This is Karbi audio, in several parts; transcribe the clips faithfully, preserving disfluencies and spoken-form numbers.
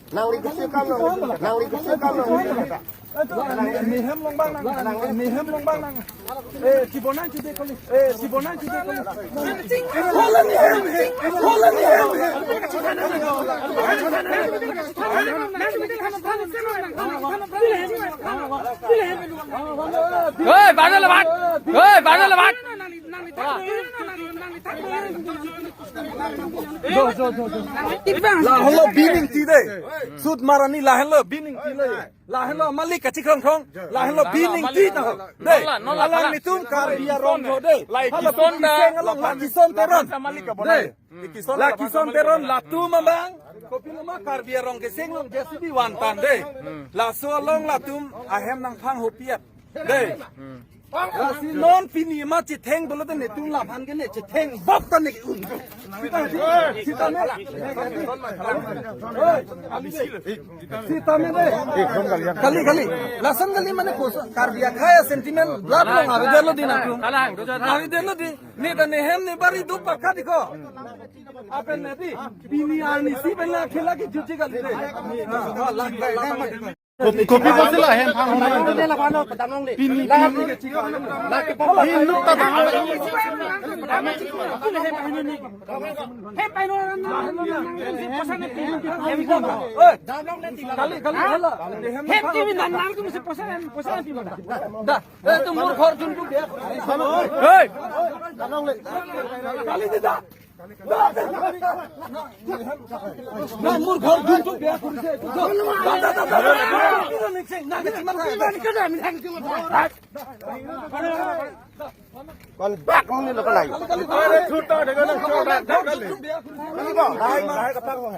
Nangli kesi kam nang, nangli kesi kam nang. Nehem longbang nang, nehem longbang nang. Eh, chibonang chide kali, eh, chibonang chide kali. Hola nehem, hola nehem. Hei, banal bat. Hei, banal bat. Lahelo bining ti dei. Sut marani lahelo bining ti dei. Lahelo malik kachikrong krong. Lahelo bining ti ta. Dei. Nola, nola, alanglitum Karbi arong ho dei. Lason Teron. Dei. Lason Teron latum abang. Kopiloma Karbi arong keseng along J C B vantan dei. Laso along latum ahem nangphang hopiat. Dei. Lasi non pini ma chitheng dolo te netum laphan ke ne chitheng bok ta ne un. Sita, sita, sita me. Sita me dei. Kali, kali. Lason kali mane kosa Karbi akhai sentiment blood long avedetlo di nangtum. Avedetlo di. Ne ta nehem ne bari do pakka di ko. Apen ne di. Pini arnisi pen la khela ke juji kali dei. Ha, ha, lak, lak, lak. Kopi, kopi bosi la hem phang hona. Pini, pini. Pini nuk ta bang. Kali, kali, hala. Hem T V nang nang tu mesti posan, posan T V. Da, eh, tu mur khor jun tu dia. Hei. Kali tidak. Na mur khor jun tu dia kurse tu. Da, da, da, da. Kon bak muni lo kalai. Kali ko, lai, lai kapang ko.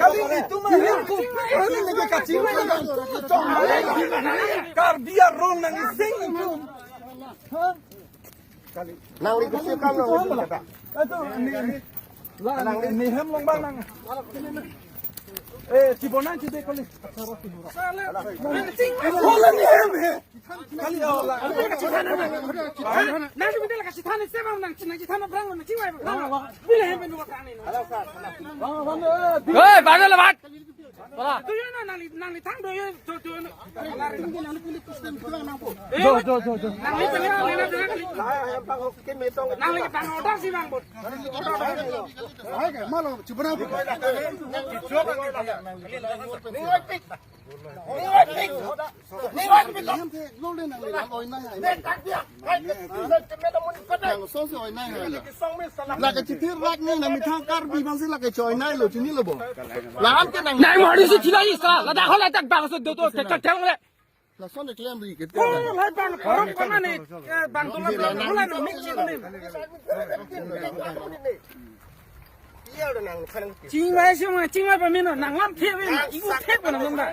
Kali itu mah yang ku, ini lagi kacil. Karbi arong nang ising. Nangli kesi kam nang. Aduh, ini, ini. Lah, ini hem longbang nang. Eh, chibonang chide kali. Hola nehem he. Kali, oh, lah. Nang sudah lah kasih than, saya mau nang, nang kasih than berang, nang kasih wai berang. Bila hem pen dua kali. Hei, banal bat. Wala. Tuyo na, nangli, nangli thang tuyo, tu, tu, jo, jo, jo, jo. Nangli thang, nangli thang, nangli thang. Nangli thang order si bang bot. Hai, ke, malo, cibra. Ni wai pik. Ni wai pik. Ni wai pik. Ni wai pik. Nang song si oi nai hai la. La kachitir rak ni nang methang Karbi bang si la kachoi nai lo chini lo bo. La an ke nang. Nang mari si chila isa. La dak hola dak bang so do do tek tek tek le. Lason de klem ri ke. Oh, lai bang korom kona ni. Eh, bang tu la bang hola no mik chini. Chingvai si ma, chingvai pa mino, nang lam the ve na, igu the pa nang lam da.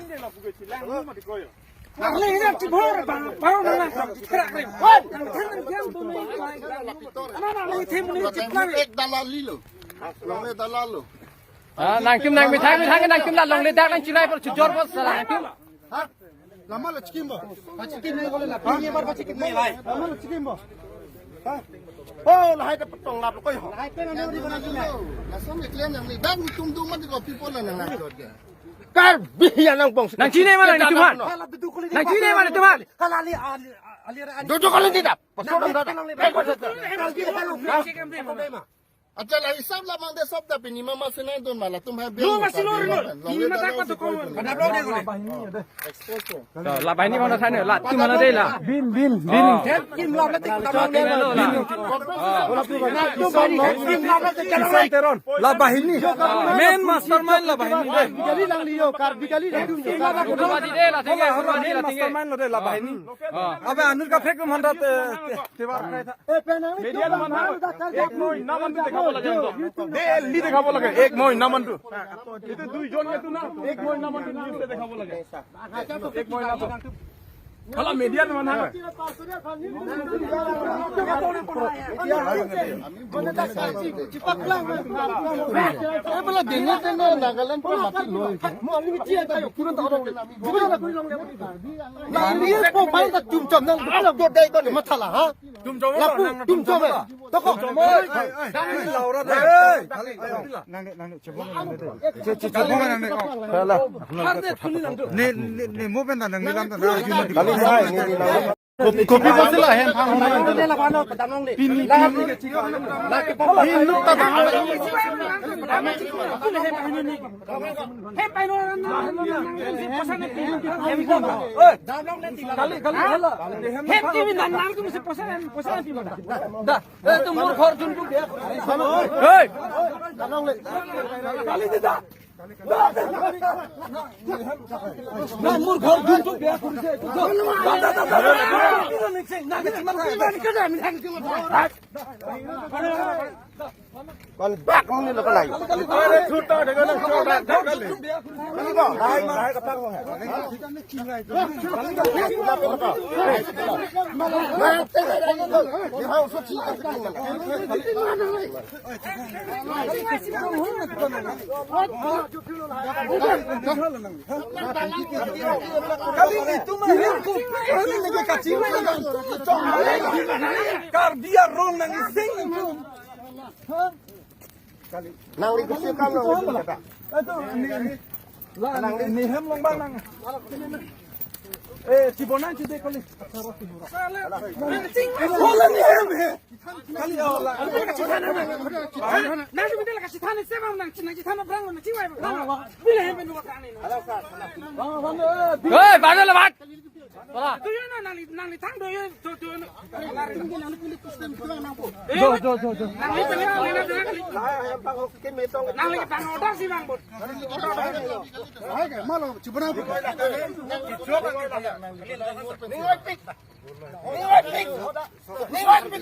Nang le ya ti bor ba, paro nang nang ti therak re. Nang thang nang jam tu me. Ana na le the mu ni ti plan. Ek dalal li lo. Longle dalal lo. Ah, nangtum nang methang methang nangtum la longle dak nang chilai por chujor por sala nangtum. Ha? Lama lo chikim bo. Pachikim ni kole la. Pini bar pachikim ni lai. Lama lo chikim bo. Ha? Oh, lahai ta patong lap koi ho. Lahai pen anu di kona kina. Lason ni klem nang ni bang tum dum mati ko people nang nang jot ke. Karbi ya nang bong. Nang chine mana ni tuman? Nang chine mana tuman? Kalali ali ali. Dodo kali tidak. Pasal dodo. Kalbi halu. Acha, la hisab la mangde sob ta pini mama senai don ma latum hai. Lo ma silo ri lo. Pini ma tak patok ko. Kada blog de ko. To, la banghini mano thane, latum mano de la. Bin, bin, bin. Oh. Thep kim la la tik. Chot na lo la. Latum banghini thep kim la la tik. Kisan Teron. La banghini. Main mastermind la banghini de. Bigali lang liyo, kar bigali lang liyo. Kudu badi de la, thengke kudu badi la, thengke. Mastermind lo de la banghini. Oh. Abe anur ka phek tum handa te, te, te war khai tha. Media teman ha, ek moi naman tu dekha bo lage. Daily dekha bo lage, ek moi naman tu. Itu dui jon itu na, ek moi naman tu news dekha bo lage. Ek moi naman tu. Kalau media teman ha. Ei, bola dene dene Nagaland pa mati lo. Nang liye po pai ta chum chom nang, nang do dai ko ni mathala, ha? Chum chom, lapu, nang chum chom, eh. Toko. Chum chom, eh. Nang laura de. Nang, nang, nang, chebong nang de. Che, che, chebong nang de. Hala. Har de thuni nang do. Ne, ne, ne, mo pen nang, nang, nang, nang. Kali sai, ne, ne, nang. Kopi, kopi bosila hem phang hona. Pini, pini. Hin nuk ta dang. Kali, kali, hala. Da, eh, tu mur ghor jun tu dia. Hey. Kali, kali. Na mur ghor dun tu biya kuri se. Kal bak muni lo kalai. Kali ko, hai, hai, kapak mo hai. Kali itu mah yang ku, kali lagi kacil. Karbi arong nang ising itu. Nang lagi kecil kan nang lagi kata. Aduh, ini, ini. Lah, ini, ini hem long bang nang. Eh, cibonang cide kali. Hola ni hem he. Kali, oh, lah. Nang tu bidal kasih than, saya bang nang, nang cithan berang, nang ciwai berang. Bila hem benda berang ni. Hei, bandel lebat. Tuyo na, nangli, nangli thang tuyo, tuyo, tuyo. Do, do, do, do. Nangli thang, nangli thang. Nangli thang order si bang bot. Hai, ke, malo, cibonang. Ni wai pik. Ni wai pik. Ni wai pik. Ni wai pik.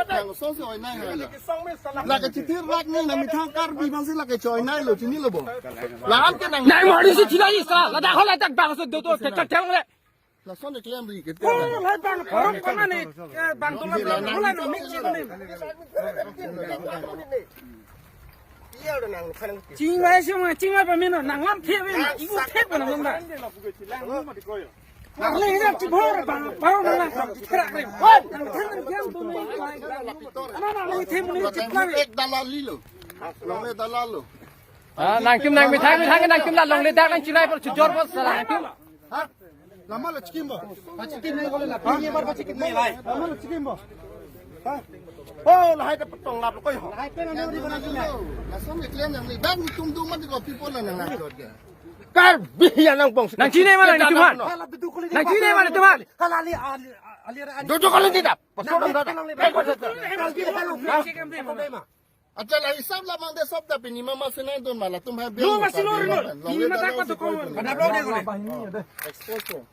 Nang song si oi nai hai la. La kachitir rak ni nang methang Karbi bang si la kachoi nai lo chini lo bo. La an ke nang. Nang mari si chila isa. La dak hol la dak bang so do do tek tek tek le. La son de klem ri ke. Oh, la bang, bang, bang ni. Eh, bang tu la bang, la no mik chini. Chingvai si ma, chingvai pa mino, nang lam the ve, ibu the pa nang lam da. Nang le ya chibor ba, ba nang nang therak re. Nang thang nang kiam tu me. Ana nang le the muni chiplang. Ek dalal li lo. Long le dalal lo. Ah, nangtum nang methang methang nangtum la longle dak nang chilai por chujor por sala nangtum. Ha? Lama lo chikim bo. Pachikim nai kole la. Pini bar pachikim nai lai. Lama lo chikim bo. Ha? Oh, lahai ta patong lap lo koi ho. Lahai pe nang di bana china. Lason ni klem nang ni bang tum dum mati ko people nang nang jot ke. Karbi ya nang bong. Nang chine mana ni tuhan? Nang chine mana tuhan? Kalali ali ali. Jojo kali tidak. Pasal nang dada. Kalbi halu. Acha la hisab la mangde sob ta pini mama senai don ma latum hai. Lo ma silo ri lo. Pini ma tak patok ko. Kada blog de ko.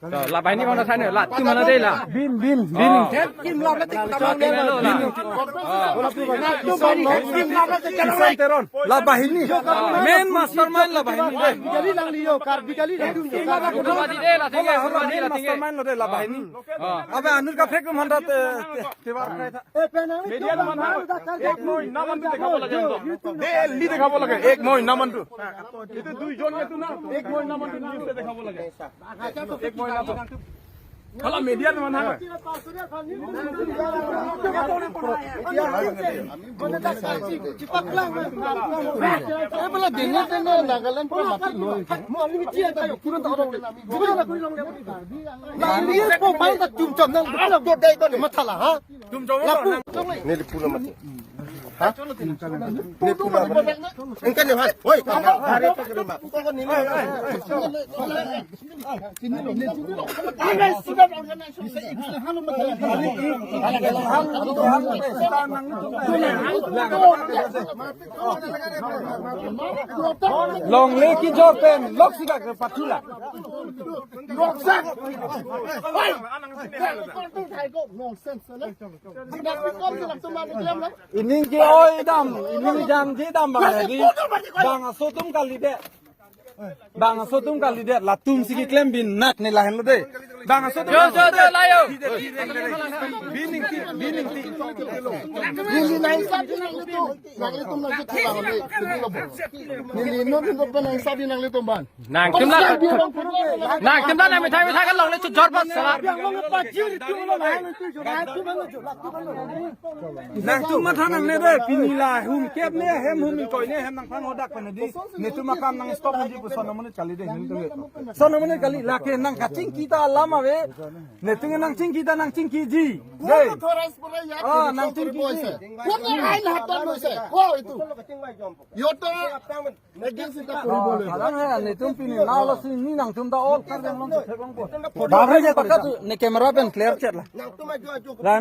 To, la banghini mano thane, latum mano de la. Bin, bin, bin. Oh. Thep kim la la tik. Chot na lo la. Latum banghini thep kim la la tik. Kisan Teron. La banghini. Main mastermind la banghini de. Bigali lang liyo, kar bigali lang liyo. Kudu badi de la, thengke kudu badi la, thengke. Mastermind lo de la banghini. Oh. Abe anur ka phek tum handa te, te, te war khai tha. Media teman ha, ek moi naman tu dekha bo lage. Daily dekha bo lage, ek moi naman tu. Itu dui jon itu na, ek moi naman tu news dekha bo lage. Ek moi naman tu. Kalau media teman ha. Neli pulang mati. Ha? Neli pulang mati. Engkan ni, Han. Woi, kamu hari itu ke rumah. Pukul ko neli. Longle kejor pen, lok sika ke patula. Ining ke-oi dam, ining jangje dam bang tadi. Bangso atum kalidet. Bangso atum kalidet, latum si keklem bin nat ne lahenlo de. Bangso atum. Jo, jo, jo, layo. Bining ti, bining ti. Neli nangsabi nanglitum. Nanglitum nangji thela hole. Neli non non nangsabi nanglitum ban. Nangtum la. Nangtum la nang methai methai kan longle chojor bas sala. Nangtum matha nangne de, pini la hum kep ne, hem hum ingkoi ne, hem nangphan hodak pen di. Netum akam nang stop di pu son amonit kali de, netum. Son amonit kali, lake nang kachingki ta alam ave. Netum nangchingki ta nangchingkiji. De. Ah, nangchingkiji. Kona ain hatan loise. Ko itu. Yota. Kadang ya, netum pini nalo si ni nangtum ta all kar yang long thek long po. Babre je pakat ne camera pen clear chet la. Nangtum ajo ajo. La